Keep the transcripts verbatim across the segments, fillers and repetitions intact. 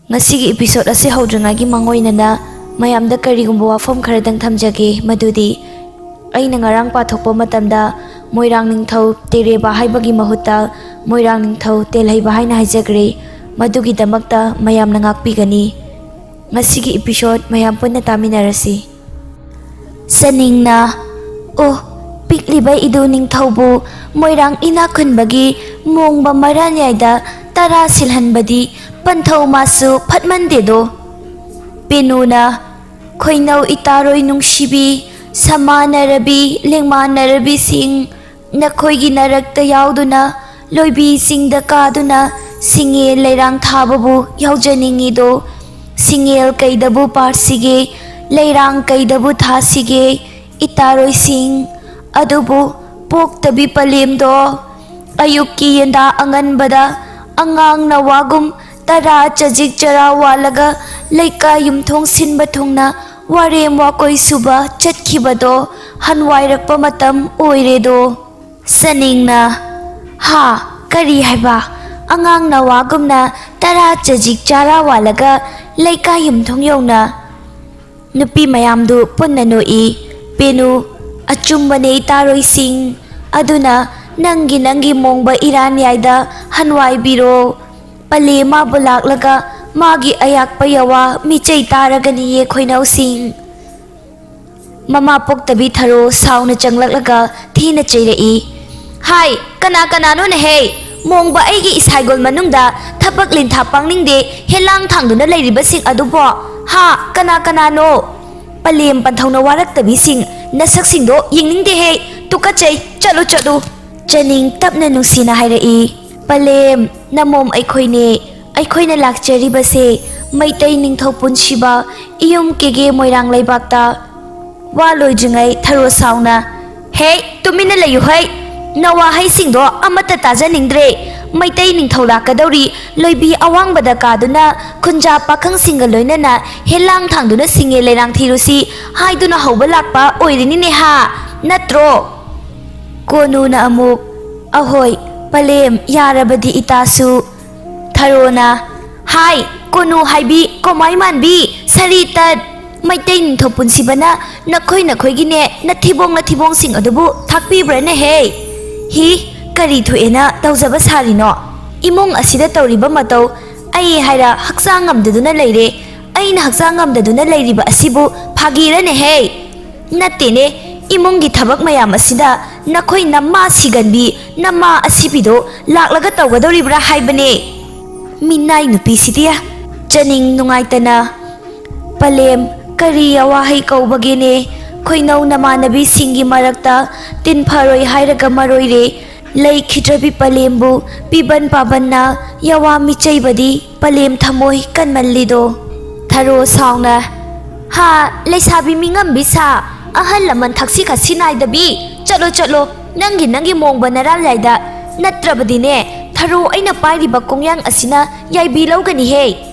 ꯉꯁꯤꯒꯤ episode ꯑꯁꯤ ꯍꯧꯗ꯭ꯔꯤꯉꯩꯒꯤ ꯃꯥꯡꯑꯣꯏꯅꯅ ꯃꯌꯥꯝꯗ ꯀꯔꯤꯒꯨꯝꯕ ꯋꯥꯐꯝ ꯈꯔꯗꯪ ꯊꯝꯖꯒꯦ, ꯃꯗꯨꯗꯤ ꯑꯩꯅ ꯉꯔꯥꯡ ꯄꯥꯊꯣꯛꯄ ꯃꯇꯝꯗ ꯃꯣꯏꯔꯥꯡ ꯅꯤꯡꯊꯧ ꯇꯦꯔꯦꯕꯥ ꯍꯥꯏꯕꯒꯤ ꯃꯍꯨꯠꯇ ꯃꯣꯏꯔꯥꯡ ꯅꯤꯡꯊꯧ ꯇꯦꯜꯍꯩꯕ ꯍꯥꯏꯅ ꯍꯥꯏꯖꯈ꯭ꯔꯦ꯫ ꯃꯗꯨꯒꯤꯗꯃꯛꯇ ꯃꯌꯥꯝꯅ ꯉꯥꯛꯄꯤꯒꯅꯤ꯫ ꯉꯁꯤꯒꯤ episode ꯃꯌꯥꯝ ꯄꯨꯟꯅ ꯇꯥꯃꯤꯟꯅꯔꯁꯤ꯫ ꯁꯅꯤꯡꯅ, "ꯑꯣ, ꯄꯤꯛꯂꯤꯕ ꯏꯗꯨ ꯅꯤꯡꯊꯧꯕꯨ ꯃꯣꯏꯔꯥꯡ ꯏꯅꯥꯛ ꯈꯨꯟꯕꯒꯤ ꯃꯣꯡꯕ ꯃꯔꯥꯟꯌꯥꯏꯗ ꯇꯔꯥ ꯁꯤꯜꯍꯟꯕꯗꯤ ꯄꯟꯊꯧ ꯃꯥꯁꯨ ꯐꯠꯃꯟꯗꯦꯗꯣ?" ꯄꯦꯅꯨꯅ, "ꯈꯣꯏꯅꯧ ꯏꯇꯥꯔꯣꯏ ꯅꯨꯡꯁꯤꯕꯤ, ꯁꯃꯥꯟꯅꯔꯕꯤ, ꯂꯦꯡꯃꯥꯟꯅꯔꯕꯤꯁꯤꯡ, ꯅꯈꯣꯏꯒꯤ ꯅꯔꯛꯇ ꯌꯥꯎꯗꯨꯅ, ꯂꯣꯏꯕꯤ ꯆꯤꯡꯗ ꯀꯥꯗꯨꯅ, ꯁꯤꯡꯉꯦ ꯂꯩꯔꯥꯡ ꯊꯥꯕꯕꯨ ꯌꯥꯎꯖꯅꯤꯡꯉꯤꯗꯣ꯫ ꯁꯤꯡꯉꯦꯜ ꯀꯩꯗꯕꯨ ꯄꯥꯔꯁꯤꯒꯦ, ꯂꯩꯔꯥꯡ ꯀꯩꯗꯕꯨ ꯊꯥꯁꯤꯒꯦ, ꯏꯇꯥꯔꯣꯏꯁꯤꯡ? ꯑꯗꯨꯕꯨ ꯄꯣꯛꯇꯕꯤ ꯄꯂꯦꯝꯗꯣ ꯑꯌꯨꯛꯀꯤ ꯌꯦꯟꯗꯥ ꯑꯉꯟꯕꯗ ꯑꯉꯥꯡ ꯅꯋꯥꯒꯨꯝ ꯇꯔꯥ ꯆꯖꯤꯛ ꯆꯔꯥ ꯋꯥꯜꯂꯒ ꯂꯩꯀꯥꯏ ꯌꯨꯝꯊꯣꯡ ꯁꯤꯟꯕ ꯊꯨꯡꯅ ꯋꯥꯔꯦꯝ ꯋꯥꯀꯣꯏ ꯁꯨꯕ ꯆꯠꯈꯤꯕꯗꯣ ꯍꯟꯋꯥꯏꯔꯛꯄ ꯃꯇꯝ ꯑꯣꯏꯔꯦꯗꯣ?" ꯁꯅꯤꯡꯅ, "ꯍꯥ? ꯀꯔꯤ ꯍꯥꯏꯕ? ꯑꯉꯥꯡ ꯅꯋꯥꯒꯨꯝꯅ ꯇꯔꯥ ꯆꯖꯤꯛ ꯆꯥꯔꯥ ꯋꯥꯜꯂꯒ ꯂꯩꯀꯥꯏ ꯌꯨꯝꯊꯣꯡ ꯌꯧꯅ?" ꯅꯨꯄꯤ ꯃꯌꯥꯝꯗꯨ ꯄꯨꯟꯅ ꯅꯣꯛꯏ꯫ ꯄꯦꯅꯨ, "ꯑꯆꯨꯝꯕꯅꯦ ꯏꯇꯥꯔꯣꯏꯁꯤꯡ꯫ ꯑꯗꯨꯅ ꯅꯪꯒꯤ ꯅꯪꯒꯤ ꯃꯣꯡꯕ ꯏꯔꯥꯟꯌꯥꯏꯗ ꯍꯟꯋꯥꯏꯕꯤꯔꯣ꯫ ꯄꯂꯦ ꯃꯥꯕꯨ ꯂꯥꯛꯂꯒ ꯃꯥꯒꯤ ꯑꯌꯥꯛꯄ ꯌꯥꯋꯥ ꯃꯤꯆꯩ ꯇꯥꯔꯒꯅꯤꯌꯦ ꯈꯣꯏꯅꯧꯁꯤꯡ꯫" ꯃꯃꯥ ꯄꯣꯛꯇꯕꯤ ꯊꯔꯣ ꯁꯥꯎꯅ ꯆꯪꯂꯛꯂꯒ ꯊꯤꯅ ꯆꯩꯔꯛꯏ꯫ "ꯍꯥꯏ, ꯀꯅꯥ ꯀꯅꯥꯅꯣꯅꯦꯍꯦ? ꯃꯣꯡꯕ ꯑꯩꯒꯤ ꯏꯁꯥꯏꯒꯣꯜ ꯃꯅꯨꯡꯗ ꯊꯕꯛ ꯂꯤꯟꯊꯥ ꯄꯥꯡꯅꯤꯡꯗꯦ ꯍꯦꯂꯥꯡ ꯊꯥꯡꯗꯨꯅ ꯂꯩꯔꯤꯕꯁꯤꯡ ꯑꯗꯨꯕꯣ? ꯍꯥ, ꯀꯅꯥ ꯀꯅꯥꯅꯣ? ꯄꯂꯦꯝ ꯄꯟꯊꯧꯅ ꯋꯥꯔꯛꯇꯕꯤꯁꯤꯡ, ꯅꯁꯛꯁꯤꯡꯗꯣ ꯌꯦꯡꯅꯤꯡꯗꯦꯍꯦ꯫ ꯇꯨꯀꯠꯆꯩ, ꯆꯠꯂꯨ ꯆꯠꯂꯨ꯫" ꯆꯅꯤꯡ ꯇꯞꯅ ꯅꯨꯡꯁꯤꯅ ꯍꯥꯏꯔꯛꯏ, "ꯄꯂꯦꯝ, ꯅꯃꯣꯝ ꯑꯩꯈꯣꯏꯅꯦ꯫ ꯑꯩꯈꯣꯏꯅ ꯂꯥꯛꯆꯔꯤꯕꯁꯦ ꯃꯩꯇꯩ ꯅꯤꯡꯊꯧ ꯄꯨꯟꯁꯤꯕ ꯏꯌꯨꯝ ꯀꯦꯒꯦ ꯃꯣꯏꯔꯥꯡ ꯂꯩꯕꯥꯛꯇ"꯫ ꯋꯥ ꯂꯣꯏꯗ꯭ꯔꯤꯉꯩ ꯊꯔꯣ ꯁꯥꯎꯅ, "ꯍꯦ, ꯇꯨꯃꯤꯟꯅ ꯂꯩꯌꯨ ꯍꯩ! ꯅꯋꯥꯍꯩꯁꯤꯡꯗꯣ ꯑꯃꯠꯇ ꯇꯥꯖꯅꯤꯡꯗ꯭ꯔꯦ꯫ ꯃꯩꯇꯩ ꯅꯤꯡꯊꯧ ꯂꯥꯛꯀꯗꯧꯔꯤ, ꯂꯣꯏꯕꯤ ꯑꯋꯥꯡꯕꯗ ꯀꯥꯗꯨꯅ ꯈꯨꯟꯖꯥ ꯄꯥꯈꯪꯁꯤꯡꯒ ꯂꯣꯏꯅꯅ ꯍꯦꯂꯥꯡ ꯊꯥꯡꯗꯨꯅ ꯁꯤꯡꯉꯦ ꯂꯩꯔꯥꯡ ꯊꯤꯔꯨꯁꯤ ꯍꯥꯏꯗꯨꯅ ꯍꯧꯕ ꯂꯥꯛꯄ ꯑꯣꯏꯔꯤꯅꯤꯅꯦ ꯍꯥ, ꯅꯠꯇ꯭ꯔꯣ?" ꯀꯣꯅꯨꯅ ꯑꯃꯨꯛ, "ꯑꯍꯣꯏ, ꯄꯂꯦꯝ, ꯌꯥꯔꯕꯗꯤ ꯏꯇꯥꯁꯨ"꯫ ꯊꯔꯣꯅ, "ꯍꯥꯏ, ꯀꯣꯅꯨ ꯍꯥꯏꯕꯤ, ꯀꯣꯃꯥꯏ ꯃꯥꯟꯕꯤ, ꯁꯔꯤ ꯇꯠ! ꯃꯩꯇꯩ ꯅꯤꯡꯊꯧ ꯄꯨꯟꯁꯤꯕꯅ ꯅꯈꯣꯏ ꯅꯈꯣꯏꯒꯤꯅꯦ ꯅꯊꯤꯕꯣꯡ ꯅꯊꯤꯕꯣꯡꯁꯤꯡ ꯑꯗꯨꯕꯨ ꯊꯥꯛꯄꯤꯕ꯭ꯔꯥꯅꯦꯍꯦ? ꯍꯤ, ꯀꯔꯤ ꯊꯣꯛꯑꯦꯅ ꯇꯧꯖꯕ ꯁꯥꯔꯤꯅꯣ? ꯏꯃꯨꯡ ꯑꯁꯤꯗ ꯇꯧꯔꯤꯕ ꯃꯇꯧ ꯑꯩ ꯍꯥꯏꯔ ꯍꯛꯆꯥꯡ ꯉꯝꯗꯗꯨꯅ ꯂꯩꯔꯦ꯫ ꯑꯩꯅ ꯍꯛꯆꯥꯡ ꯉꯝꯗꯗꯨꯅ ꯂꯩꯔꯤꯕ ꯑꯁꯤꯕꯨ ꯐꯥꯒꯤꯔꯅꯦꯍꯦ?" "ꯅꯠꯇꯦꯅꯦ, ꯏꯃꯨꯡꯒꯤ ꯊꯕꯛ ꯃꯌꯥꯝ ꯑꯁꯤꯗ ꯅꯈꯣꯏ ꯅꯃꯥ ꯁꯤꯒꯟꯕꯤ, ꯅꯃꯥ ꯑꯁꯤꯕꯤꯗꯣ ꯂꯥꯛꯂꯒ ꯇꯧꯒꯗꯧꯔꯤꯕ꯭ꯔꯥ ꯍꯥꯏꯕꯅꯦ"꯫ ꯃꯤꯅꯥꯏ ꯅꯨꯄꯤꯁꯤꯗꯤ꯫ ꯆꯅꯤꯡ ꯅꯨꯡꯉꯥꯏꯇꯅ, "ꯄꯂꯦꯝ, ꯀꯔꯤ ꯑꯋꯥꯍꯩ ꯀꯧꯕꯒꯦꯅꯦ? ꯈꯣꯏꯅꯧ ꯅꯃꯥꯟꯅꯕꯤꯁꯤꯡꯒꯤ ꯃꯔꯛꯇ ꯇꯤꯟ ꯐꯔꯣꯏ ꯍꯥꯏꯔꯒ ꯃꯔꯣꯏꯔꯦ꯫ ꯂꯩꯈꯤꯗ꯭ꯔꯕꯤ ꯄꯂꯦꯝꯕꯨ ꯄꯤꯕꯟ ꯄꯥꯕꯟꯅ ꯌꯥꯋꯥ ꯃꯤꯆꯩꯕꯗꯤ ꯄꯂꯦꯝ ꯊꯃꯣꯏ ꯀꯟꯃꯜꯂꯤꯗꯣ"꯫ ꯊꯔꯣ ꯁꯥꯎꯅ, "ꯍꯥ, ꯂꯩꯁꯥꯕꯤ ꯃꯤꯉꯝꯕꯤ ꯁꯥ, ꯑꯍꯜ ꯂꯃꯟ ꯊꯛꯁꯤ ꯈꯥꯁꯤ ꯅꯥꯏꯗꯕꯤ, ꯆꯠꯂꯣ ꯆꯠꯂꯣ, ꯅꯪꯒꯤ ꯅꯪꯒꯤ ꯃꯣꯡꯕ ꯅꯔꯥꯜ ꯌꯥꯏꯗ, ꯅꯠꯇ꯭ꯔꯕꯗꯤꯅꯦ ꯊꯔꯣ ꯑꯩꯅ ꯄꯥꯏꯔꯤꯕ ꯀꯣꯡꯌꯥꯡ ꯑꯁꯤꯅ ꯌꯥꯏꯕꯤ ꯂꯧꯒꯅꯤꯍꯦ"꯫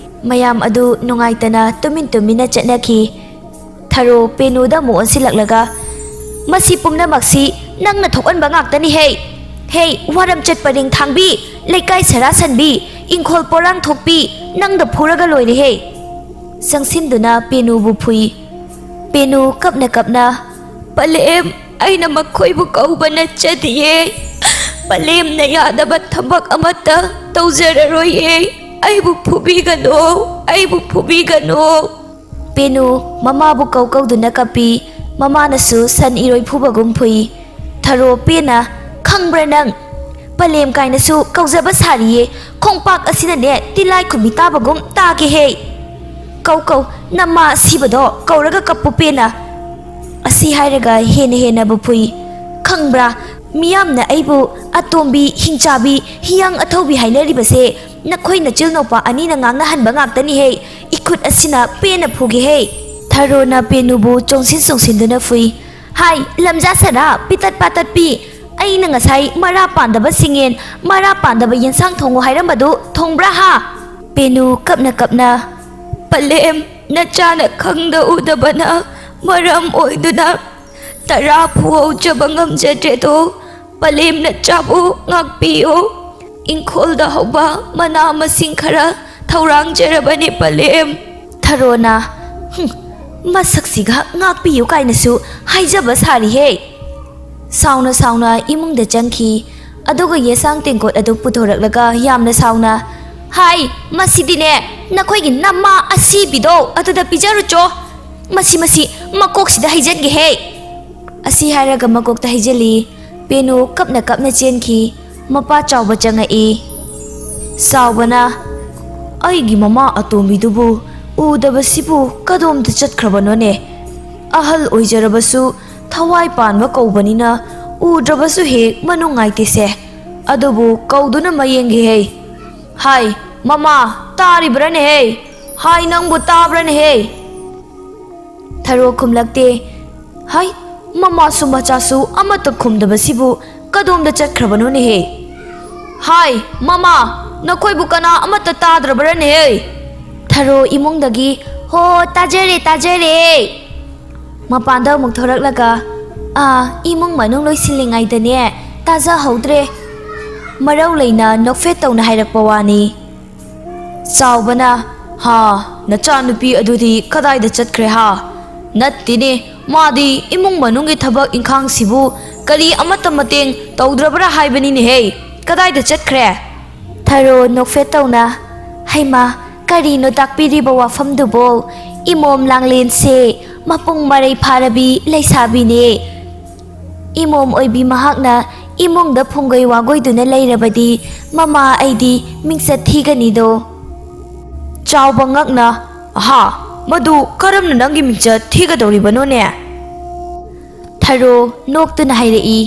ꯃꯌꯥꯝ ꯑꯗꯨ ꯅꯨꯡꯉꯥꯏꯇꯅ ꯇꯨꯃꯤꯟ ꯇꯨꯃꯤꯟꯅ ꯆꯠꯅꯈꯤ꯫ ꯊꯔꯣ ꯄꯦꯅꯨꯗ ꯑꯃꯨꯛ ꯑꯣꯟꯁꯤꯜꯂꯛꯂꯒ, "ꯃꯁꯤ ꯄꯨꯝꯅꯃꯛꯁꯤ ꯅꯪꯅ ꯊꯣꯛꯍꯟꯕ ꯉꯥꯛꯇꯅꯤ ꯍꯦ! ꯍꯦ, ꯋꯥꯔꯝ ꯆꯠꯄ ꯔꯤꯡꯊꯥꯡꯕꯤ, ꯂꯩꯀꯥꯏ ꯁꯔꯥ ꯁꯟꯕꯤ, ꯏꯪꯈꯣꯜ ꯄꯣꯔꯥꯡ ꯊꯣꯛꯄꯤ, ꯅꯪꯗ ꯐꯨꯔꯒ ꯂꯣꯏꯔꯦ ꯍꯦ!" ꯆꯪꯁꯤꯟꯗꯨꯅ ꯄꯦꯅꯨꯕꯨ ꯐꯨꯏ꯫ ꯄꯦꯅꯨ ꯀꯞꯅ ꯀꯞꯅ, "ꯄꯂꯦꯝ, ꯑꯩꯅ ꯃꯈꯣꯏꯕꯨ ꯀꯧꯕ ꯅꯠꯆꯗꯤꯌꯦ꯫ ꯄꯂꯦꯝꯅ ꯌꯥꯗꯕ ꯊꯕꯛ ꯑꯃꯠꯇ ꯇꯧꯖꯔꯔꯣꯏꯌꯦ꯫ ꯑꯩꯕꯨ ꯐꯨꯕꯤꯒꯅꯨ, ꯑꯩꯕꯨ ꯐꯨꯕꯤꯒꯅꯨ"꯫ ꯄꯦꯅꯨ ꯃꯃꯥꯕꯨ ꯀꯧ ꯀꯧꯗꯨꯅ ꯀꯞꯄꯤ꯫ ꯃꯃꯥꯅꯁꯨ ꯁꯟ ꯏꯔꯣꯏ ꯐꯨꯕꯒꯨꯝ ꯐꯨꯏ꯫ ꯊꯔꯣ ꯄꯦꯅ, "ꯈꯪꯕ꯭ꯔꯥ ꯅꯪ? ꯄꯂꯦꯝ ꯀꯥꯏꯅꯁꯨ ꯀꯧꯖꯕ ꯁꯥꯔꯤꯌꯦ꯫ ꯈꯣꯡꯄꯥꯛ ꯑꯁꯤꯅꯅꯦ ꯇꯤꯜꯂꯥꯏ ꯈꯨꯝꯕꯤ ꯇꯥꯕꯒꯨꯝ ꯇꯥꯒꯦꯍꯦ꯫ ꯀꯧ ꯀꯧ, ꯅꯃꯥ ꯑꯁꯤꯕꯗꯣ ꯀꯧꯔꯒ ꯀꯞꯄꯨ ꯄꯦꯅ"꯫ ꯑꯁꯤ ꯍꯥꯏꯔꯒ ꯍꯦꯟꯅ ꯍꯦꯟꯅꯕꯨ ꯐꯨꯏ꯫ "ꯈꯪꯕ꯭ꯔꯥ? "ꯃꯤꯌꯥꯝꯅ ꯑꯩꯕꯨ ꯑꯇꯣꯝꯕꯤ, ꯍꯤꯡꯆꯥꯕꯤ, ꯍꯤꯌꯥꯡ ꯑꯊꯧꯕꯤ ꯍꯥꯏꯅꯔꯤꯕꯁꯦ ꯅꯈꯣꯏ ꯅꯆꯤꯜ ꯅꯨꯄꯥ ꯑꯅꯤꯅ ꯉꯥꯡꯅꯍꯟꯕ ꯉꯥꯛꯇꯅꯤꯍꯦ꯫ ꯏꯈꯨꯠ ꯑꯁꯤꯅ ꯄꯦꯟꯅ ꯐꯨꯒꯦꯍꯦ꯫" ꯊꯔꯣꯅ ꯄꯦꯅꯨꯕꯨ ꯆꯣꯡꯁꯤꯟ ꯆꯣꯡꯁꯤꯟꯗꯨꯅ ꯐꯨꯏ꯫ "ꯍꯥꯏ, ꯂꯝꯖꯥ ꯁꯔꯥ, ꯄꯤꯇꯠ ꯄꯥꯇꯠꯄꯤ, ꯑꯩꯅ ꯉꯁꯥꯏ ꯃꯔꯥ ꯄꯥꯟꯗꯕ ꯁꯤꯡꯌꯦꯟ, ꯃꯔꯥ ꯄꯥꯟꯗꯕ ꯌꯦꯟꯁꯥꯡ ꯊꯣꯡꯉꯨ ꯍꯥꯏꯔꯝꯕꯗꯨ ꯊꯣꯡꯕ꯭ꯔꯥ ꯍꯥ?" ꯄꯦꯅꯨ ꯀꯞꯅ ꯀꯞꯅ, "ꯄꯂꯦꯝ, ꯅꯆꯥꯅ ꯈꯪꯗ ꯎꯗꯕꯅ ꯃꯔꯝ ꯑꯣꯏꯗꯨꯅ ꯇꯔꯥ ꯐꯨꯍꯧꯖꯕ ꯉꯝꯖꯗ꯭ꯔꯦꯗꯣ, ꯄꯂꯦꯝ ꯅꯆꯥꯕꯨ ꯉꯥꯛꯄꯤꯌꯨ꯫ ꯏꯪꯈꯣꯜꯗ ꯍꯧꯕ ꯃꯅꯥ ꯃꯁꯤꯡ ꯈꯔ ꯊꯧꯔꯥꯡꯖꯔꯕꯅꯤ ꯄꯂꯦꯝ꯫" ꯊꯔꯣꯅ, "ꯍꯨꯝ, ꯃꯁꯛꯁꯤꯒ ꯉꯥꯛꯄꯤꯌꯨ ꯀꯥꯏꯅꯁꯨ ꯍꯥꯏꯖꯕ ꯁꯥꯔꯤꯍꯦ꯫" ꯁꯥꯎꯅ ꯁꯥꯎꯅ ꯏꯃꯨꯡꯗ ꯆꯪꯈꯤ꯫ ꯑꯗꯨꯒ ꯌꯦꯁꯥꯡ ꯇꯦꯡꯀꯣꯠ ꯑꯗꯨ ꯄꯨꯊꯣꯔꯛꯂꯒ ꯌꯥꯝꯅ ꯁꯥꯎꯅ, "ꯍꯥꯏ, ꯃꯁꯤꯗꯤꯅꯦ, ꯅꯈꯣꯏꯒꯤ ꯅꯃꯥ ꯑꯁꯤꯕꯤꯗꯣ ꯑꯗꯨꯗ ꯄꯤꯖꯔꯨꯆꯣ꯫ ꯃꯁꯤ, ꯃꯁꯤ ꯃꯀꯣꯛꯁꯤꯗ ꯍꯩꯖꯟꯒꯦꯍꯦ꯫" ꯑꯁꯤ ꯍꯥꯏꯔꯒ ꯃꯀꯣꯛꯇ ꯍꯩꯖꯤꯜꯂꯤ꯫ ꯄꯦꯅꯨ ꯀꯞꯅ ꯀꯞꯅ ꯆꯦꯟꯈꯤ꯫ ꯃꯄꯥ ꯆꯥꯎꯕ ꯆꯪꯉꯛꯏ꯫ ꯆꯥꯎꯕꯅ, "ꯑꯩꯒꯤ ꯃꯃꯥ ꯑꯇꯣꯝꯕꯤꯗꯨꯕꯨ ꯎꯗꯕꯁꯤꯕꯨ ꯀꯗꯣꯝꯗ ꯆꯠꯈ꯭ꯔꯕꯅꯣꯅꯦ? ꯑꯍꯜ ꯑꯣꯏꯖꯔꯕꯁꯨ ꯊꯋꯥꯏ ꯄꯥꯟꯕ ꯀꯧꯕꯅꯤꯅ ꯎꯗ꯭ꯔꯕꯁꯨ ꯍꯦꯛ ꯃꯅꯨꯡꯉꯥꯏꯇꯦꯁꯦ꯫ ꯑꯗꯨꯕꯨ ꯀꯧꯗꯨꯅ ꯃꯌꯦꯡꯒꯦꯍꯦ꯫ ꯍꯥꯏ, ꯃꯃꯥ, ꯇꯥꯔꯤꯕ꯭ꯔꯥꯅꯦꯍꯦ? ꯍꯥꯏ, ꯅꯪꯕꯨ ꯇꯥꯕ꯭ꯔꯥꯅꯦꯍꯦ?" ꯊꯔꯣ ꯈꯨꯝꯂꯛꯇꯦ꯫ ꯍꯥꯏ, ꯃꯃꯥꯁꯨ ꯃꯆꯥꯁꯨ ꯑꯃꯠꯇ ꯈꯨꯝꯗꯕꯁꯤꯕꯨ ꯀꯗꯣꯝꯗ ꯆꯠꯈ꯭ꯔꯕꯅꯣꯅꯦꯍꯦ? ꯍꯥꯏ, ꯃꯃꯥ, ꯅꯈꯣꯏꯕꯨ ꯀꯅꯥ ꯑꯃꯠꯇ ꯇꯥꯗ꯭ꯔꯕ꯭ꯔꯥꯅꯦꯍꯦ? ꯊꯔꯣ ꯏꯃꯨꯡꯗꯒꯤ, "ꯍꯣ, ꯇꯥꯖꯔꯦ, ꯇꯥꯖꯔꯦ꯫" ꯃꯄꯥꯟꯗ ꯑꯃꯨꯛ ꯊꯣꯔꯛꯂꯒ, "ꯑꯥ, ꯏꯃꯨꯡ ꯃꯅꯨꯡ ꯂꯣꯏꯁꯤꯜꯂꯤꯉꯩꯗꯅꯦ, ꯇꯥꯖꯍꯧꯗ꯭ꯔꯦ꯫" ꯃꯔꯧ ꯂꯩꯅ ꯅꯣꯛꯐꯦꯠ ꯇꯧꯅ ꯍꯥꯏꯔꯛꯄ ꯋꯥꯅꯤ꯫ ꯆꯥꯎꯕꯅ, "ꯍꯥ, ꯅꯆꯥꯅꯨꯄꯤ ꯑꯗꯨꯗꯤ ꯀꯗꯥꯏꯗ ꯆꯠꯈ꯭ꯔꯦ ꯍꯥ? ꯅꯠꯇꯦꯅꯦ, ꯃꯥꯗꯤ ꯏꯃꯨꯡ ꯃꯅꯨꯡꯒꯤ ꯊꯕꯛ ꯏꯪꯈꯥꯡꯁꯤꯕꯨ ꯀꯔꯤ ꯑꯃꯠꯇ ꯃꯇꯦꯡ ꯇꯧꯗ꯭ꯔꯕ꯭ꯔꯥ ꯍꯥꯏꯕꯅꯤꯅꯦꯍꯦ? ꯀꯗꯥꯏꯗ ꯆꯠꯈ꯭ꯔꯦ?" ꯊꯔꯣ ꯅꯣꯛꯐꯦꯠ ꯇꯧꯅ, "ꯍꯩꯃꯥ, ꯀꯔꯤꯅꯣ ꯇꯥꯛꯄꯤꯔꯤꯕ ꯋꯥꯐꯝꯗꯨꯕꯣ? ꯏꯃꯣꯝ ꯂꯥꯡꯂꯦꯟꯁꯦ ꯃꯄꯨꯡ ꯃꯔꯩ ꯐꯥꯔꯕꯤ ꯂꯩꯁꯥꯕꯤꯅꯦ꯫ ꯏꯃꯣꯝ ꯑꯣꯏꯕꯤ ꯃꯍꯥꯛꯅ ꯏꯃꯨꯡꯗ ꯐꯨꯡꯒꯣꯏ ꯋꯥꯒꯣꯏꯗꯨꯅ ꯂꯩꯔꯕꯗꯤ ꯃꯃꯥ ꯑꯩꯗꯤ ꯃꯤꯡꯆꯠ ꯊꯤꯒꯅꯤꯗꯣ꯫" ꯆꯥꯎꯕ ꯉꯛꯅ, "ꯑꯍꯥ, ꯃꯗꯨ ꯀꯔꯝꯅ ꯅꯪꯒꯤ ꯃꯤꯡꯆꯠ ꯊꯤꯒꯗꯧꯔꯤꯕꯅꯣꯅꯦ?" ꯊꯔꯣ ꯅꯣꯛꯇꯨꯅ ꯍꯥꯏꯔꯛꯏ,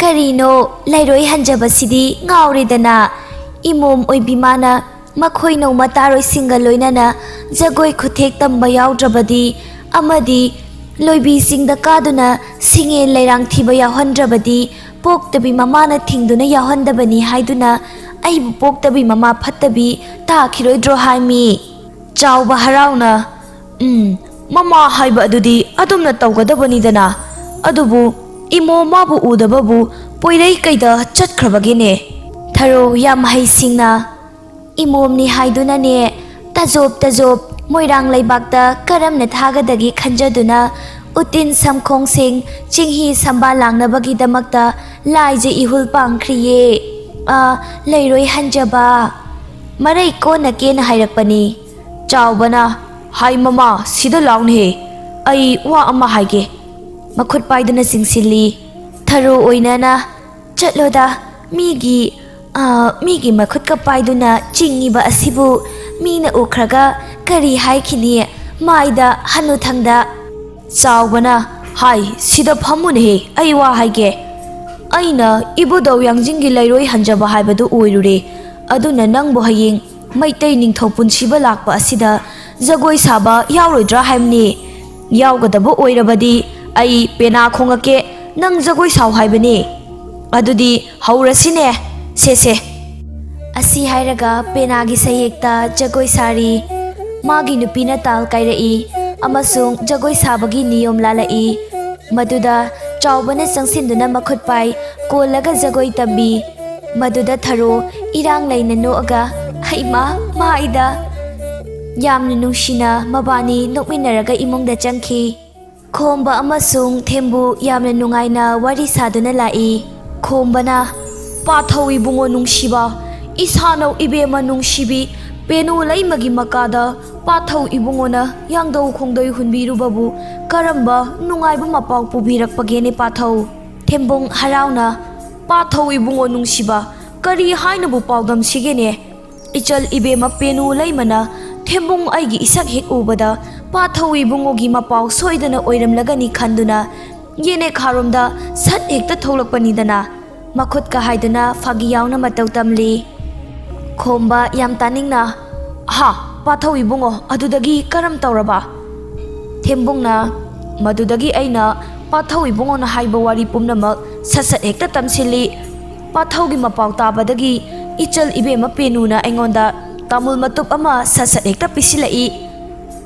ꯀꯔꯤꯅꯣ, ꯂꯩꯔꯣꯏ ꯍꯟꯖꯕꯁꯤꯗꯤ ꯉꯥꯎꯔꯦꯗꯅ꯫ ꯏꯃꯣꯝ ꯑꯣꯏꯕꯤꯃꯥꯅ ꯃꯈꯣꯏ ꯅꯣꯡꯃ ꯇꯥꯔꯣꯏꯁꯤꯡꯒ ꯂꯣꯏꯅꯅ ꯖꯒꯣꯏ ꯈꯨꯊꯦꯛ ꯇꯝꯕ ꯌꯥꯎꯗ꯭ꯔꯕꯗꯤ ꯑꯃꯗꯤ ꯂꯣꯏꯕꯤꯁꯤꯡꯗ ꯀꯥꯗꯨꯅ ꯁꯤꯡꯉꯦꯟ ꯂꯩꯔꯥꯡ ꯊꯤꯕ ꯌꯥꯎꯍꯟꯗ꯭ꯔꯕꯗꯤ ꯄꯣꯛꯇꯕꯤ ꯃꯃꯥꯅ ꯊꯤꯡꯗꯨꯅ ꯌꯥꯎꯍꯟꯗꯕꯅꯤ ꯍꯥꯏꯗꯨꯅ ꯑꯩꯕꯨ ꯄꯣꯛꯇꯕꯤ ꯃꯃꯥ ꯐꯠꯇꯕꯤ ꯇꯥꯈꯤꯔꯣꯏꯗ꯭ꯔꯣ ꯍꯥꯏꯃꯤ꯫ ꯆꯥꯎꯕ ꯍꯔꯥꯎꯅ, "ꯎꯝ, ꯃꯃꯥ ꯍꯥꯏꯕ ꯑꯗꯨꯗꯤ ꯑꯗꯨꯝꯅ ꯇꯧꯒꯗꯕꯅꯤꯗꯅ꯫ ꯑꯗꯨꯕꯨ ꯏꯃꯣ ꯃꯥꯕꯨ ꯎꯗꯕꯕꯨ ꯄꯣꯏꯔꯩ ꯀꯩꯗ ꯆꯠꯈ꯭ꯔꯕꯒꯦꯅꯦ?" ꯊꯔꯣ ꯌꯥꯝ ꯍꯩꯁꯤꯡꯅ, "ꯏꯃꯣꯝꯅꯤ ꯍꯥꯏꯗꯨꯅꯅꯦ, ꯇꯖꯣꯞ ꯇꯖꯣꯞ ꯃꯣꯏꯔꯥꯡ ꯂꯩꯕꯥꯛꯇ ꯀꯔꯝꯅ ꯊꯥꯒꯗꯒꯦ ꯈꯟꯖꯗꯨꯅ ꯎꯇꯤꯟ ꯁꯝꯈꯣꯡꯁꯤꯡ ꯆꯤꯡꯍꯤ ꯁꯝꯕꯥ ꯂꯥꯡꯅꯕꯒꯤꯗꯃꯛꯇ ꯂꯥꯏꯖ ꯏꯍꯨꯜ ꯄꯥꯡꯈ꯭ꯔꯤꯌꯦ꯫ ꯑ, ꯂꯩꯔꯣꯏ ꯍꯟꯖꯕ꯫ ꯃꯔꯩ ꯀꯣꯟꯅ ꯀꯦꯅ ꯍꯥꯏꯔꯛꯄꯅꯤ꯫" ꯆꯥꯎꯕꯅ, "ꯍꯥꯏ ꯃꯃꯥ, ꯁꯤꯗ ꯂꯥꯎꯅꯍꯦ, ꯑꯩ ꯋꯥ ꯑꯃ ꯍꯥꯏꯒꯦ꯫" ꯃꯈꯨꯠ ꯄꯥꯏꯗꯨꯅ ꯆꯤꯡꯁꯤꯜꯂꯤ꯫ ꯊꯔꯣ ꯑꯣꯏꯅꯅ, "ꯆꯠꯂꯣꯗ, ꯃꯤꯒꯤ, ꯑ, ꯃꯤꯒꯤ ꯃꯈꯨꯠꯀ ꯄꯥꯏꯗꯨꯅ ꯆꯤꯡꯉꯤꯕ ꯑꯁꯤꯕꯨ ꯃꯤꯅ ꯎꯈ꯭ꯔꯒ ꯀꯔꯤ ꯍꯥꯏꯈꯤꯅꯤ? ꯃꯥꯏꯗ ꯍꯅꯨꯊꯪꯗ꯫" ꯆꯥꯎꯕꯅ, "ꯍꯥꯏ, ꯁꯤꯗ ꯐꯝꯃꯨꯅꯦꯍꯦ, ꯑꯩ ꯋꯥ ꯍꯥꯏꯒꯦ꯫ ꯑꯩꯅ ꯏꯕꯨꯙꯧ ꯌꯥꯡꯖꯤꯡꯒꯤ ꯂꯩꯔꯣꯏ ꯍꯟꯖꯕ ꯍꯥꯏꯕꯗꯨ ꯑꯣꯏꯔꯨꯔꯦ꯫ ꯑꯗꯨꯅ ꯅꯪꯕꯨ ꯍꯌꯦꯡ ꯃꯩꯇꯩ ꯅꯤꯡꯊꯧ ꯄꯨꯟꯁꯤꯕ ꯂꯥꯛꯄ ꯑꯁꯤꯗ ꯖꯒꯣꯏ ꯁꯥꯕ ꯌꯥꯎꯔꯣꯏꯗ꯭ꯔꯥ ꯍꯥꯏꯕꯅꯤ꯫ ꯌꯥꯎꯒꯗꯕ ꯑꯣꯏꯔꯕꯗꯤ ꯑꯩ ꯄꯦꯅꯥ ꯈꯣꯡꯉꯛꯀꯦ, ꯅꯪ ꯖꯒꯣꯏ ꯁꯥꯎ ꯍꯥꯏꯕꯅꯤ꯫ ꯑꯗꯨꯗꯤ ꯍꯧꯔꯁꯤꯅꯦ, ꯁꯦ ꯁꯦ꯫" ꯑꯁꯤ ꯍꯥꯏꯔꯒ ꯄꯦꯅꯥꯒꯤ ꯁꯩꯍꯦꯛꯇ ꯖꯒꯣꯏ ꯁꯥꯔꯤ꯫ ꯃꯥꯒꯤ ꯅꯨꯄꯤꯅ ꯇꯥꯜ ꯀꯥꯏꯔꯛꯏ ꯑꯃꯁꯨꯡ ꯖꯒꯣꯏ ꯁꯥꯕꯒꯤ ꯅꯤꯌꯣꯝ ꯂꯥꯜꯂꯛꯏ꯫ ꯃꯗꯨꯗ ꯆꯥꯎꯕꯅ ꯆꯪꯁꯤꯟꯗꯨꯅ ꯃꯈꯨꯠ ꯄꯥꯏ ꯀꯣꯜꯂꯒ ꯖꯒꯣꯏ ꯇꯝꯕꯤ꯫ ꯃꯗꯨꯗ ꯊꯔꯣ ꯏꯔꯥꯡ ꯂꯩꯅ ꯅꯣꯛꯑꯒ, "ꯍꯩꯃꯥ, ꯃꯥꯏꯗ!" ꯌꯥꯝꯅ ꯅꯨꯡꯁꯤꯅ ꯃꯕꯥꯅꯤ ꯅꯣꯛꯃꯤꯟꯅꯔꯒ ꯏꯃꯨꯡꯗ ꯆꯪꯈꯤ꯫ ꯈꯣꯝꯕ ꯑꯃꯁꯨꯡ ꯊꯦꯝꯕꯨ ꯌꯥꯝꯅ ꯅꯨꯡꯉꯥꯏꯅ ꯋꯥꯔꯤ ꯁꯥꯗꯨꯅ ꯂꯥꯛꯏ꯫ ꯈꯣꯝꯕꯅ, "ꯄꯥꯊꯧ ꯏꯕꯨꯡꯉꯣ ꯅꯨꯡꯁꯤꯕ, ꯏꯁꯥꯅꯧ ꯏꯕꯦꯝꯃ ꯅꯨꯡꯁꯤꯕꯤ, ꯄꯦꯅꯨ ꯂꯩꯃꯒꯤ ꯃꯀꯥꯗ ꯄꯥꯊꯧ ꯏꯕꯨꯡꯉꯣꯅ ꯌꯥꯡꯗꯧ ꯈꯣꯡꯗꯣꯏ ꯍꯨꯟꯕꯤꯔꯨꯕꯕꯨ ꯀꯔꯝꯕ ꯅꯨꯡꯉꯥꯏꯕ ꯃꯄꯥꯎ ꯄꯨꯕꯤꯔꯛꯄꯒꯦꯅꯦ ꯄꯥꯊꯧ?" ꯊꯦꯝꯕꯨꯡ ꯍꯔꯥꯎꯅ, "ꯄꯥꯊꯧ ꯏꯕꯨꯡꯉꯣ ꯅꯨꯡꯁꯤꯕ, ꯀꯔꯤ ꯍꯥꯏꯅꯕꯨ ꯄꯥꯎꯗꯝꯁꯤꯒꯦꯅꯦ? ꯏꯆꯜ ꯏꯕꯦꯝꯃ ꯄꯦꯅꯨ ꯂꯩꯃꯅ ꯊꯦꯝꯕꯨꯡ ꯑꯩꯒꯤ ꯏꯁꯛ ꯍꯦꯛ ꯎꯕꯗ ꯄꯥꯊꯧ ꯏꯕꯨꯡꯉꯣꯒꯤ ꯃꯄꯥꯎ ꯁꯣꯏꯗꯅ ꯑꯣꯏꯔꯝꯂꯒꯅꯤ ꯈꯟꯗꯨꯅ ꯌꯦꯅꯦ ꯈꯥꯔꯣꯝꯗ ꯁꯠ ꯍꯦꯛꯇ ꯊꯣꯛꯂꯛꯄꯅꯤꯗꯅ꯫ ꯃꯈꯨꯠꯀ ꯍꯥꯏꯗꯨꯅ ꯐꯥꯒꯤ ꯌꯥꯎꯅ ꯃꯇꯧ ꯇꯝꯂꯤ꯫ ꯈꯣꯝꯕ ꯌꯥꯝ ꯇꯥꯅꯤꯡꯅ, "ꯍꯥ, ꯄꯥꯊꯧ ꯏꯕꯨꯡꯉꯣ, ꯑꯗꯨꯗꯒꯤ ꯀꯔꯝ ꯇꯧꯔꯕ?" ꯊꯦꯝꯕꯨꯡꯅ, "ꯃꯗꯨꯗꯒꯤ ꯑꯩꯅ ꯄꯥꯊꯧ ꯏꯕꯨꯡꯉꯣꯅ ꯍꯥꯏꯕ ꯋꯥꯔꯤ ꯄꯨꯝꯅꯃꯛ ꯁꯠ ꯁꯠ ꯍꯦꯛꯇ ꯇꯝꯁꯤꯜꯂꯤ꯫ ꯄꯥꯊꯧꯒꯤ ꯃꯄꯥꯎ ꯇꯥꯕꯗꯒꯤ ꯏꯆꯜ ꯏꯕꯦꯝꯃ ꯄꯦꯅꯨꯅ ꯑꯩꯉꯣꯟꯗ ꯇꯥꯃꯨꯜ ꯃꯇꯨꯞ ꯑꯃ ꯁꯠ ꯁꯠ ꯍꯦꯛꯇ ꯄꯤꯁꯤꯜꯂꯛꯏ꯫"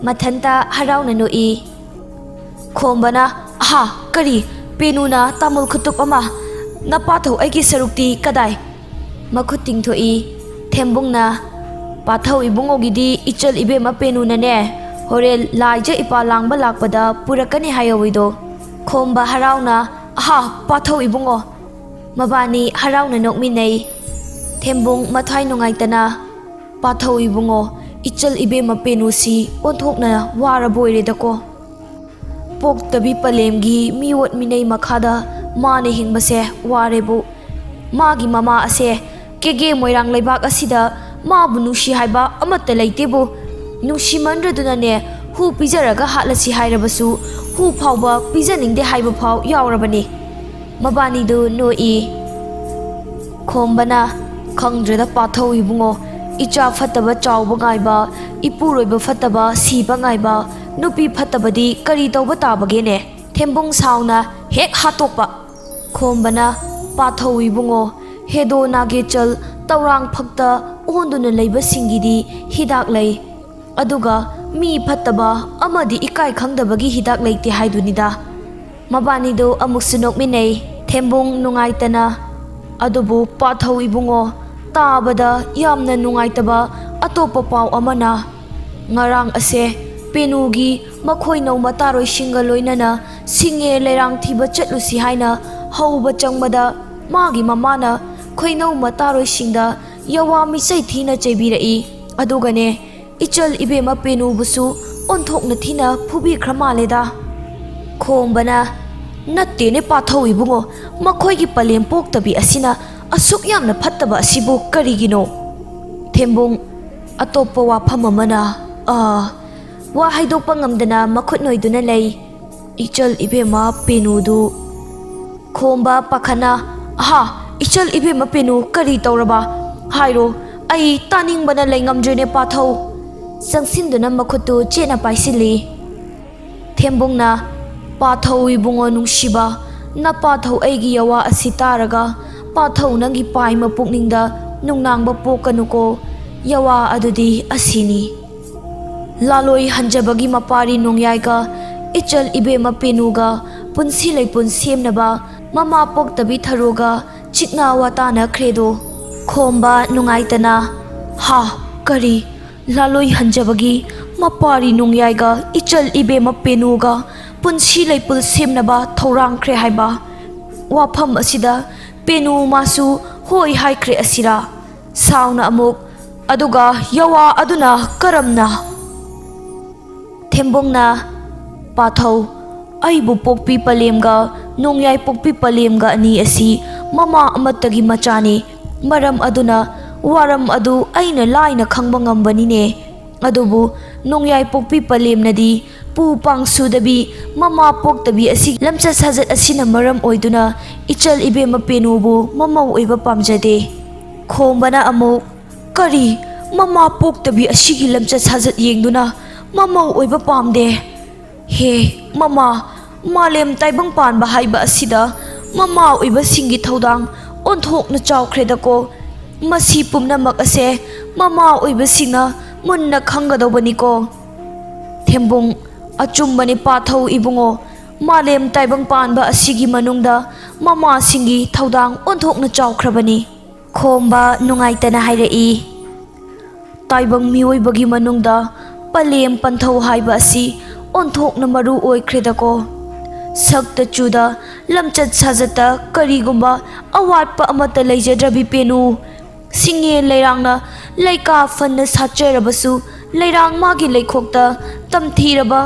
ꯃꯊꯟꯇ ꯍꯔꯥꯎꯅ ꯅꯣꯛꯏ꯫ ꯈꯣꯝꯕꯅ, "ꯑꯍꯥ, ꯀꯔꯤ? ꯄꯦꯅꯨꯅ ꯇꯥꯃꯨꯜ ꯈꯨꯇꯨꯞ ꯑꯃ? ꯅꯄꯥꯊꯧ ꯑꯩꯒꯤ ꯁꯔꯨꯛꯇꯤ ꯀꯗꯥꯏ?" ꯃꯈꯨꯠ ꯇꯤꯡꯊꯣꯛꯏ꯫ ꯊꯦꯝꯕꯨꯡꯅ, "ꯄꯥꯊꯧ ꯏꯕꯨꯡꯉꯣꯒꯤꯗꯤ ꯏꯆꯜ ꯏꯕꯦꯝꯃ ꯄꯦꯅꯨꯅꯅꯦ, ꯍꯣꯔꯦꯟ ꯂꯥꯏꯖ ꯏꯄꯥ ꯂꯥꯡꯕ ꯂꯥꯛꯄꯗ ꯄꯨꯔꯛꯀꯅꯤ ꯍꯥꯏꯍꯧꯋꯤꯗꯣ꯫" ꯈꯣꯝꯕ ꯍꯔꯥꯎꯅ, "ꯑꯍꯥ, ꯄꯥꯊꯧ ꯏꯕꯨꯡꯉꯣ!" ꯃꯕꯥꯅꯤ ꯍꯔꯥꯎꯅ ꯅꯣꯛꯃꯤꯟꯅꯩ꯫ ꯊꯦꯝꯕꯨꯡ ꯃꯊ꯭ꯋꯥꯏ ꯅꯨꯡꯉꯥꯏꯇꯅ, "ꯄꯥꯊꯧ ꯏꯕꯨꯡꯉꯣ, ꯏꯆꯜ ꯏꯕꯦꯝꯃ ꯄꯦꯅꯨꯁꯤ ꯑꯣꯟꯊꯣꯛꯅ ꯋꯥꯔꯕ ꯑꯣꯏꯔꯦꯗꯀꯣ꯫ ꯄꯣꯛꯇꯕꯤ ꯄꯂꯦꯝꯒꯤ ꯃꯤꯑꯣꯠ ꯃꯤꯅꯩ ꯃꯈꯥꯗ ꯃꯥꯅ ꯍꯤꯡꯕꯁꯦ ꯋꯥꯔꯦꯕꯨ꯫ ꯃꯥꯒꯤ ꯃꯃꯥ ꯑꯁꯦ ꯀꯦꯒꯦ ꯃꯣꯏꯔꯥꯡ ꯂꯩꯕꯥꯛ ꯑꯁꯤꯗ ꯃꯥꯕꯨ ꯅꯨꯡꯁꯤ ꯍꯥꯏꯕ ꯑꯃꯠꯇ ꯂꯩꯇꯦꯕꯨ꯫ ꯅꯨꯡꯁꯤꯃꯟꯗ꯭ꯔꯗꯨꯅꯅꯦ, ꯍꯨ ꯄꯤꯖꯔꯒ ꯍꯥꯠꯂꯁꯤ ꯍꯥꯏꯔꯕꯁꯨ ꯍꯨ ꯐꯥꯎꯕ ꯄꯤꯖꯅꯤꯡꯗꯦ ꯍꯥꯏꯕ ꯐꯥꯎ ꯌꯥꯎꯔꯕꯅꯤ꯫" ꯃꯕꯥꯅꯤꯗꯨ ꯅꯣꯛꯏ꯫ ꯈꯣꯝꯕꯅ, "ꯈꯪꯗ꯭ꯔꯦꯗ ꯄꯥꯊꯧ ꯏꯕꯨꯡꯉꯣ, ꯏꯆꯥ ꯐꯠꯇꯕ ꯆꯥꯎꯕ ꯉꯥꯏꯕ, ꯏꯄꯨꯔꯣꯏꯕ ꯐꯠꯇꯕ ꯁꯤꯕ ꯉꯥꯏꯕ, ꯅꯨꯄꯤ ꯐꯠꯇꯕꯗꯤ ꯀꯔꯤ ꯇꯧꯕ ꯇꯥꯕꯒꯦꯅꯦ?" ꯊꯦꯝꯕꯨꯡ ꯁꯥꯎꯅ ꯍꯦꯛ ꯍꯥꯠꯇꯣꯛꯄ꯫ ꯈꯣꯝꯕꯅ, "ꯄꯥꯊꯧ ꯏꯕꯨꯡꯉꯣ, ꯍꯦꯗꯣ ꯅꯥꯒꯦꯆꯜ ꯇꯧꯔꯥꯡ ꯐꯛꯇ ꯑꯣꯟꯗꯨꯅ ꯂꯩꯕꯁꯤꯡꯒꯤꯗꯤ ꯍꯤꯗꯥꯛ ꯂꯩ꯫ ꯑꯗꯨꯒ ꯃꯤ ꯐꯠꯇꯕ ꯑꯃꯗꯤ ꯏꯀꯥꯏ ꯈꯪꯗꯕꯒꯤ ꯍꯤꯗꯥꯛ ꯂꯩꯇꯦ ꯍꯥꯏꯗꯨꯅꯤꯗ꯫" ꯃꯕꯥꯅꯤꯗꯨ ꯑꯃꯨꯛꯁꯨ ꯅꯣꯛꯃꯤꯟꯅꯩ꯫ ꯊꯦꯝꯕꯨꯡ ꯅꯨꯡꯉꯥꯏꯇꯅ, "ꯑꯗꯨꯕꯨ ꯄꯥꯊꯧ ꯏꯕꯨꯡꯉꯣ, ꯇꯥꯕꯗ ꯌꯥꯝꯅ ꯅꯨꯡꯉꯥꯏꯇꯕ ꯑꯇꯣꯞꯄ ꯄꯥꯎ ꯑꯃꯅ, ꯉꯔꯥꯡ ꯑꯁꯦ ꯄꯦꯅꯨꯒꯤ ꯃꯈꯣꯏꯅꯧ ꯃꯇꯥꯔꯣꯏꯁꯤꯡꯒ ꯂꯣꯏꯅꯅ ꯁꯤꯡꯉꯦ ꯂꯩꯔꯥꯡ ꯊꯤꯕ ꯆꯠꯂꯨꯁꯤ ꯍꯥꯏꯅ ꯍꯧꯕ ꯆꯪꯕꯗ, ꯃꯥꯒꯤ ꯃꯃꯥꯅ ꯈꯣꯏꯅꯧ ꯃꯇꯥꯔꯣꯏꯁꯤꯡꯗ ꯌꯋꯥ ꯃꯤꯆꯩ ꯊꯤꯅ ꯆꯩꯕꯤꯔꯛꯏ꯫ ꯑꯗꯨꯒꯅꯦ, ꯏꯆꯜ ꯏꯕꯦꯝꯃ ꯄꯦꯅꯨꯕꯨꯁꯨ ꯑꯣꯟꯊꯣꯛꯅ ꯊꯤꯅ ꯐꯨꯕꯤꯈ꯭ꯔ ꯃꯥꯜꯂꯦꯗ꯫" ꯈꯣꯝꯕꯅ, "ꯅꯠꯇꯦꯅꯦ ꯄꯥꯊꯧ ꯏꯕꯨꯡꯉꯣ, ꯃꯈꯣꯏꯒꯤ ꯄꯂꯦꯝ ꯄꯣꯛꯇꯕꯤ ꯑꯁꯤꯅ ꯑꯁꯨꯛ ꯌꯥꯝꯅ ꯐꯠꯇꯕ ꯑꯁꯤꯕꯨ ꯀꯔꯤꯒꯤꯅꯣ?" ꯊꯦꯝꯕꯨꯡ, ꯑꯇꯣꯞꯄ ꯋꯥꯐꯝ ꯑꯃꯅ, ꯑꯥ, ꯋꯥ ꯍꯥꯏꯗꯣꯛꯄ ꯉꯝꯗꯅ ꯃꯈꯨꯠ ꯅꯣꯏꯗꯨꯅ ꯂꯩ꯫ ꯏꯆꯜ ꯏꯕꯦꯝꯃ ꯄꯦꯅꯨꯗꯨ꯫ ꯈꯣꯝꯕ ꯄꯥꯈꯠꯅ, "ꯑꯍꯥ, ꯏꯆꯜ ꯏꯕꯦꯝꯃ ꯄꯦꯅꯨ ꯀꯔꯤ ꯇꯧꯔꯕ? ꯍꯥꯏꯔꯣ, ꯑꯩ ꯇꯥꯅꯤꯡꯕꯅ ꯂꯩꯉꯝꯗ꯭ꯔꯦꯅꯦ ꯄꯥꯊꯧ"꯫ ꯆꯪꯁꯤꯟꯗꯨꯅ ꯃꯈꯨꯠꯇꯨ ꯆꯦꯠꯅ ꯄꯥꯏꯁꯤꯜꯂꯤ꯫ ꯊꯦꯝꯕꯨꯡꯅ, "ꯄꯥꯊꯧ ꯏꯕꯨꯡꯉꯣ ꯅꯨꯡꯁꯤꯕ, ꯅꯄꯥꯊꯧ ꯑꯩꯒꯤ ꯌꯋꯥ ꯑꯁꯤ ꯇꯥꯔꯒ ꯄꯥꯊꯧ ꯅꯪꯒꯤ ꯄꯥꯏꯃ ꯄꯨꯛꯅꯤꯡꯗ ꯅꯨꯡꯅꯥꯡꯕ ꯄꯣꯛꯀꯅꯨꯀꯣ, ꯌꯋꯥ ꯑꯗꯨꯗꯤ ꯑꯁꯤꯅꯤ"꯫ ꯂꯥꯂꯣꯏ ꯍꯟꯖꯕꯒꯤ ꯃꯄꯥꯔꯤ ꯅꯣꯡꯌꯥꯏꯒ ꯏꯆꯜ ꯏꯕꯦꯝꯃ ꯄꯦꯅꯨꯒ ꯄꯨꯟꯁꯤ ꯂꯩꯄꯨꯟ ꯁꯦꯝꯅꯕ ꯃꯃꯥ ꯄꯣꯛꯇꯕꯤ ꯊꯔꯣꯒ ꯆꯤꯛꯅ ꯋꯥꯇꯥꯅꯈ꯭ꯔꯦꯗꯣ꯫ ꯈꯣꯝꯕ ꯅꯨꯡꯉꯥꯏꯇꯅ, "ꯍꯥ, ꯀꯔꯤ? ꯂꯥꯂꯣꯏ ꯍꯟꯖꯕꯒꯤ ꯃꯄꯥꯔꯤ ꯅꯣꯡꯌꯥꯏꯒ ꯏꯆꯜ ꯏꯕꯦꯝꯃ ꯄꯦꯅꯨꯒ ꯄꯨꯟꯁꯤ ꯂꯩꯄꯨꯟ ꯁꯦꯝꯅꯕ ꯊꯧꯔꯥꯡꯈ꯭ꯔꯦ ꯍꯥꯏꯕ? ꯋꯥꯐꯝ ꯑꯁꯤꯗ ꯄꯦꯅꯨ ꯃꯥꯁꯨ ꯍꯣꯏ ꯍꯥꯏꯈ꯭ꯔꯦ ꯑꯁꯤꯔꯥ?" ꯁꯥꯎꯅ ꯑꯃꯨꯛ, "ꯑꯗꯨꯒ ꯌꯋꯥ ꯑꯗꯨꯅ ꯀꯔꯝꯅ?" ꯊꯦꯝꯕꯣꯡꯅ, "ꯄꯥꯊꯧ, ꯑꯩꯕꯨ ꯄꯣꯛꯄꯤ ꯄꯂꯦꯝꯒ ꯅꯣꯡꯌꯥꯏ ꯄꯣꯛꯄꯤ ꯄꯂꯦꯝꯒ ꯑꯅꯤ ꯑꯁꯤ ꯃꯃꯥ ꯑꯃꯠꯇꯒꯤ ꯃꯆꯥꯅꯤ꯫ ꯃꯔꯝ ꯑꯗꯨꯅ ꯋꯥꯔꯝ ꯑꯗꯨ ꯑꯩꯅ ꯂꯥꯏꯅ ꯈꯪꯕ ꯉꯝꯕꯅꯤꯅꯦ꯫ ꯑꯗꯨꯕꯨ ꯅꯣꯡꯌꯥꯏ ꯄꯣꯛꯄꯤ ꯄꯂꯦꯝꯅꯗꯤ ꯄꯨ ꯄꯥꯡ ꯁꯨꯗꯕꯤ, ꯃꯃꯥ ꯄꯣꯛꯇꯕꯤ ꯑꯁꯤ ꯂꯝꯆꯠ ꯁꯥꯖꯠ ꯑꯁꯤꯅ ꯃꯔꯝ ꯑꯣꯏꯗꯨꯅ ꯏꯆꯜ ꯏꯕꯦꯝꯃ ꯄꯦꯅꯨꯕꯨ ꯃꯃꯧ ꯑꯣꯏꯕ ꯄꯥꯝꯖꯗꯦ"꯫ ꯈꯣꯝꯕꯅ ꯑꯃꯨꯛ, "ꯀꯔꯤ? ꯃꯃꯥ ꯄꯣꯛꯇꯕꯤ ꯑꯁꯤꯒꯤ ꯂꯝꯆꯠ ꯁꯥꯖꯠ ꯌꯦꯡꯗꯨꯅ ꯃꯃꯧ ꯑꯣꯏꯕ ꯄꯥꯝꯗꯦ? ꯍꯦ ꯃꯃꯥ, ꯃꯥꯂꯦꯝ ꯇꯥꯏꯕꯪ ꯄꯥꯟꯕ ꯍꯥꯏꯕ ꯑꯁꯤꯗ ꯃꯃꯥ ꯑꯣꯏꯕꯁꯤꯡꯒꯤ ꯊꯧꯗꯥꯡ ꯑꯣꯟꯊꯣꯛꯅ ꯆꯥꯎꯈ꯭ꯔꯦꯗꯀꯣ꯫ ꯃꯁꯤ ꯄꯨꯝꯅꯃꯛ ꯑꯁꯦ ꯃꯃꯥ ꯑꯣꯏꯕꯁꯤꯡꯅ ꯃꯨꯟꯅ ꯈꯪꯒꯗꯧꯕꯅꯤꯀꯣ"꯫ ꯊꯦꯝꯕꯨꯡ, "ꯑꯆꯨꯝꯕꯅꯤ ꯄꯥꯊꯧ ꯏꯕꯨꯡꯉꯣ, ꯃꯥꯂꯦꯝ ꯇꯥꯏꯕꯪ ꯄꯥꯟꯕ ꯑꯁꯤꯒꯤ ꯃꯅꯨꯡꯗ ꯃꯃꯥꯁꯤꯡꯒꯤ ꯊꯧꯗꯥꯡ ꯑꯣꯟꯊꯣꯛꯅ ꯆꯥꯎꯈ꯭ꯔꯕꯅꯤ"꯫ ꯈꯣꯝꯕ ꯅꯨꯡꯉꯥꯏꯇꯅ ꯍꯥꯏꯔꯛꯏ, "ꯇꯥꯏꯕꯪ ꯃꯤꯑꯣꯏꯕꯒꯤ ꯃꯅꯨꯡꯗ ꯄꯂꯦꯝ ꯄꯟꯊꯧ ꯍꯥꯏꯕ ꯑꯁꯤ ꯑꯣꯟꯊꯣꯛꯅ ꯃꯔꯨ ꯑꯣꯏꯈ꯭ꯔꯦꯗꯀꯣ꯫ ꯁꯛꯇ ꯆꯨꯗ, ꯂꯝꯆꯠ ꯁꯥꯖꯠꯇ ꯀꯔꯤꯒꯨꯝꯕ ꯑꯋꯥꯠꯄ ꯑꯃꯠꯇ ꯂꯩꯖꯗ꯭ꯔꯕꯤ ꯄꯦꯅꯨ, ꯁꯤꯡꯉꯦ ꯂꯩꯔꯥꯡꯅ ꯂꯩꯀꯥ ꯐꯟꯅ ꯁꯥꯠꯆꯔꯕꯁꯨ, ꯂꯩꯔꯥꯡ ꯃꯥꯒꯤ ꯂꯩꯈꯣꯛꯇ ꯇꯝꯊꯤꯔꯕ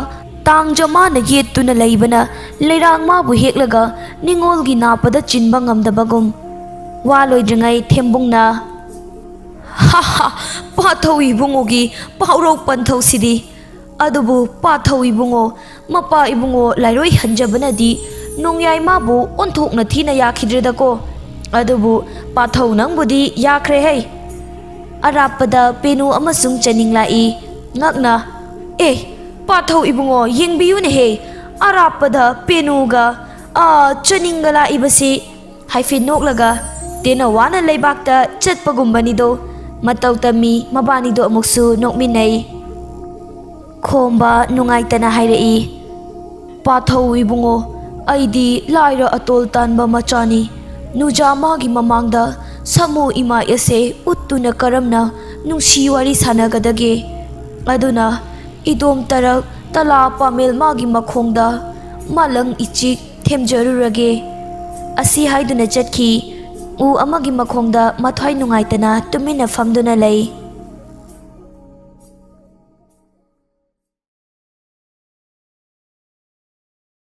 ꯇꯥꯡꯖ ꯃꯥꯅ ꯌꯦꯠꯇꯨꯅ ꯂꯩꯕꯅ ꯂꯩꯔꯥꯡ ꯃꯥꯕꯨ ꯍꯦꯛꯂꯒ ꯅꯤꯉꯣꯜꯒꯤ ꯅꯥꯄꯗ ꯆꯤꯟꯕ ꯉꯝꯗꯕꯒꯨꯝ"꯫ ꯋꯥ ꯂꯣꯏꯗ꯭ꯔꯤꯉꯩ ꯊꯦꯝꯕꯨꯡꯅ, "ꯍꯥ ꯍꯥ, ꯄꯥꯊꯧ ꯏꯕꯨꯡꯉꯣꯒꯤ ꯄꯥꯎꯔꯧ ꯄꯟꯊꯧꯁꯤꯗꯤ꯫ ꯑꯗꯨꯕꯨ ꯄꯥꯊꯧ ꯏꯕꯨꯡꯉꯣ, "ꯃꯄꯥ ꯏꯕꯨꯡꯉꯣ ꯂꯥꯏꯔꯣꯏ ꯍꯟꯖꯕꯅꯗꯤ ꯅꯣꯡꯌꯥꯏ ꯃꯥꯕꯨ ꯑꯣꯟꯊꯣꯛꯅ ꯊꯤꯅ ꯌꯥꯈꯤꯗ꯭ꯔꯦꯗꯀꯣ꯫ ꯑꯗꯨꯕꯨ ꯄꯥꯊꯧ ꯅꯪꯕꯨꯗꯤ ꯌꯥꯈ꯭ꯔꯦ ꯍꯩ꯫" ꯑꯔꯥꯞꯄꯗ ꯄꯦꯅꯨ ꯑꯃꯁꯨꯡ ꯆꯅꯤꯡ ꯂꯥꯛꯏ꯫ ꯉꯛꯅ, "ꯑꯦ, ꯄꯥꯊꯧ ꯏꯕꯨꯡꯉꯣ, ꯌꯦꯡꯕꯤꯌꯨꯅꯦꯍꯦ, ꯑꯔꯥꯞꯄꯗ ꯄꯦꯅꯨꯒ, ꯑꯥ, ꯆꯅꯤꯡꯒ ꯂꯥꯛꯏꯕꯁꯤ!" ꯍꯥꯏꯐꯦꯠ ꯅꯣꯛꯂꯒ, "ꯇꯦꯅꯋꯥꯅ ꯂꯩꯕꯥꯛꯇ ꯆꯠꯄꯒꯨꯝꯕꯅꯤꯗꯣ꯫" ꯃꯇꯧ ꯇꯝꯃꯤ ꯃꯕꯥꯅꯤꯗꯣ ꯑꯃꯨꯛꯁꯨ ꯅꯣꯛꯃꯤꯟꯅꯩ꯫ ꯈꯣꯝꯕ ꯅꯨꯡꯉꯥꯏꯇꯅ ꯍꯥꯏꯔꯛꯏ, "ꯄꯥꯊꯧ ꯏꯕꯨꯡꯉꯣ, ꯑꯩꯗꯤ ꯂꯥꯏꯔ ꯑꯇꯣꯜ ꯇꯥꯟꯕ ꯃꯆꯥꯅꯤ꯫ ꯅꯨꯖꯥ ꯃꯥꯒꯤ ꯃꯃꯥꯡꯗ ꯁꯥꯃꯨ ꯏꯃꯥꯏ ꯑꯁꯦ ꯎꯠꯇꯨꯅ ꯀꯔꯝꯅ ꯅꯨꯡꯁꯤ ꯋꯥꯔꯤ ꯁꯥꯟꯅꯒꯗꯒꯦ? ꯑꯗꯨꯅ ꯏꯗꯣꯝ ꯇꯔꯛ ꯇꯂꯥ ꯄꯥꯃꯦꯜ ꯃꯥꯒꯤ ꯃꯈꯣꯡꯗ ꯃꯥꯂꯪ ꯏꯆꯤꯛ ꯊꯦꯝꯖꯔꯨꯔꯒꯦ꯫" ꯑꯁꯤ ꯍꯥꯏꯗꯨꯅ ꯆꯠꯈꯤ꯫ ꯎ ꯑꯃꯒꯤ ꯃꯈꯣꯡꯗ ꯃꯊ꯭ꯋꯥꯏ ꯅꯨꯡꯉꯥꯏꯇꯅ ꯇꯨꯃꯤꯟꯅ ꯐꯝꯗꯨꯅ ꯂꯩ꯫